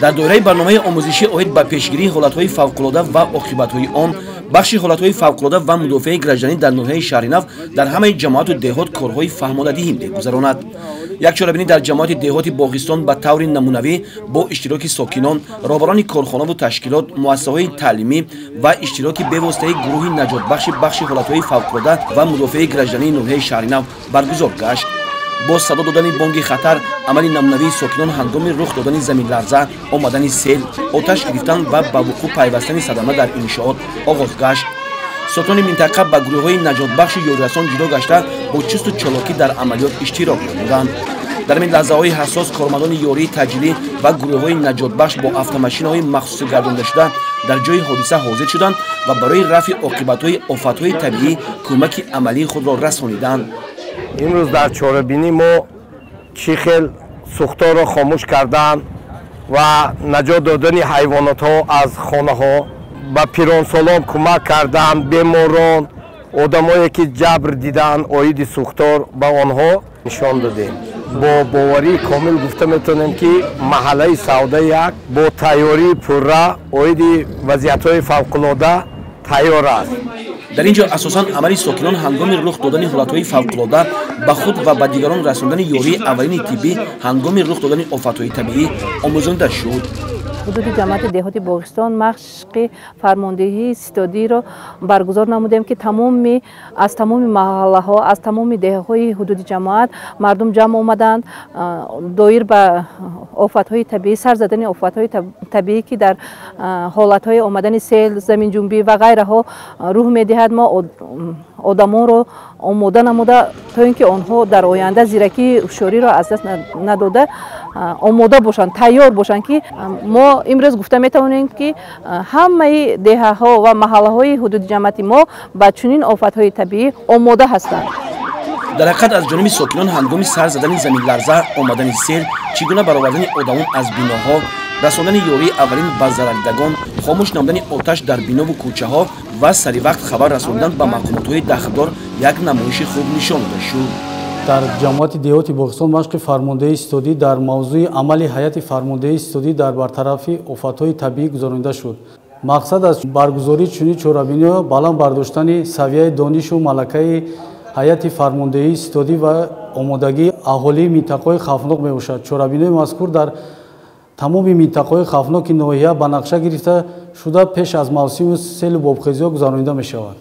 Дар доираи барномаи омӯзишӣ оид ба пешгирии ҳолатҳои фавқулода ва оқибатҳои он, бахши ҳолатҳои фавқулода ва мудофиаи гражданӣ дар ноҳияи Шаҳринав дар ҳамаи ҷамоату деҳот корҳои фаҳмодадиҳӣ мегузаронад. Як чорабинӣ дар ҷамоати деҳоти Боғистон ба таври намунавӣ бо иштироки сокинон, роҳбарони корхонаву ташкилот, муассисаҳои таълимӣ ва иштироки бевоситаи гурӯҳи наҷотбахши бахши ҳолатҳои фавқулода ва мудофиаи граждании ноҳияи Шаҳринав баргузор гашт. Бо садо додани бонги хатар, амали намунавии сокинон ҳангоми рух додани заминларза, омадани сел, оташ гирифтан ва ба вуқӯъ пайвастани садама дар иншоот оғоз гашт. Сокинони минтақа ба гурӯҳҳои наҷотбахшу ёрирасон ҷудо гашта, бо чусту чолокӣ дар амалиёт иштирок намуданд. Дар ин лаҳзаҳои ҳассос кормандони ёрии таъҷилӣ ва гурӯҳҳои наҷотбахш бо автомашинаҳои махсусӣ гардондашуда дар ҷои ҳодиса ҳозир шуданд ва барои рафъи оқибатҳои офатҳои табиӣ кӯмаки амалии худро расониданд. Имрӯз дар чорабинӣ мо чӣ хел сӯхторро хомӯш кардан ва наҷот додани ҳайвонотҳо аз хонаҳо, ба пиронсолон кӯмак кардан, беморон, одамое ки ҷабр диданд оиди сӯхтор ба онҳо нишон додем. Бо боварии комил гуфта метавонем, ки маҳаллаи Савда як бо тайёрии пурра оиди вазъиятҳои фавқулода тайёр аст. Дар ин ҷо асосан амали сокинон ҳангоми рух додани ҳолатҳои фавқулода, ба худ ва ба дигарон расондани ёрии аввалини тиббӣ ҳангоми рух додани офатҳои табиӣ омӯзонида шуд. Ҳудуди ҷамоати деҳоти Боғистон машқи фармондеҳии ситодиро баргузор намудем, ки аз тамоми маҳаллаҳо, аз тамоми деҳаҳои ҳудуди ҷамоат мардум ҷамъ омаданд доир ба офатҳои табиӣ, сар задани офатҳои табиӣ, ки дар ҳолатҳои омадани сел, заминҷунбӣ ва ғайраҳо рӯҳ медиҳад. Мо одамонро омода намуда, то ин ки онҳо дар оянда зиракии ҳушёриро аз даст надода омода бошанд, тайёр бошанд, ки мо имрӯз гуфта метавонем, ки ҳамаи деҳаҳо ва маҳаллаҳои ҳудуди ҷамоати мо ба чунин офатҳои табиӣ омода ҳастанд. Дар ҳақиқат, аз ҷониби сокинон ҳангоми сар задани заминларза, омадани сел, чӣ гуна баровардани одамон аз биноҳо, расондани ёрии аввалин ба зарардидагон, хомӯш намудани оташ дар бинову кӯчаҳо ва саривақт хабар расондан ба мақомотҳои дахлдор як намоиши хуб нишон дода шуд. Дар ҷамоати деҳоти Боғистон машқи фармондеҳии ситодӣ дар мавзӯи амали ҳайати фармондеҳии ситодӣ дар бартарафи офатҳои табиӣ гузаронида шуд. Мақсад аз баргузории чунин чорабиниҳо баланд бардоштани савияи донишу малакаи ҳайати фармондеҳии ситодӣ ва омодагии аҳолии минтақаҳои хавфнок мебошад. Чорабиниҳои мазкур дар тамоми минтақаҳои хавфноки ноҳия ба нақша гирифта шуда, пеш аз мавсими селу бобхезиҳо гузаронида мешавад.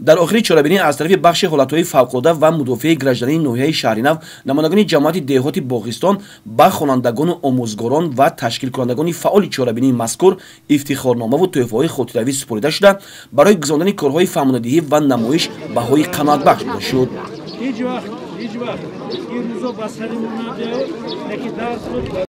Дар охири чорабинӣ аз тарафи бахши ҳолатҳои фавқулода ва мудофиаи граждании ноҳияи Шаҳринав намояндагони ҷамоати деҳоти Боғистон ба хонандагону омӯзгорон ва ташкилкунандагони фаъоли чорабинии мазкур ифтихорномаву тӯҳфаҳои хотиравӣ супорида шуда, барои гузарондани корҳои фаҳмонадиҳӣ ва намоиш баҳои қаноатбахш дода шуд. Ҳеҷ вақт ин рӯзо ба сари мо набиёяд, лекин дар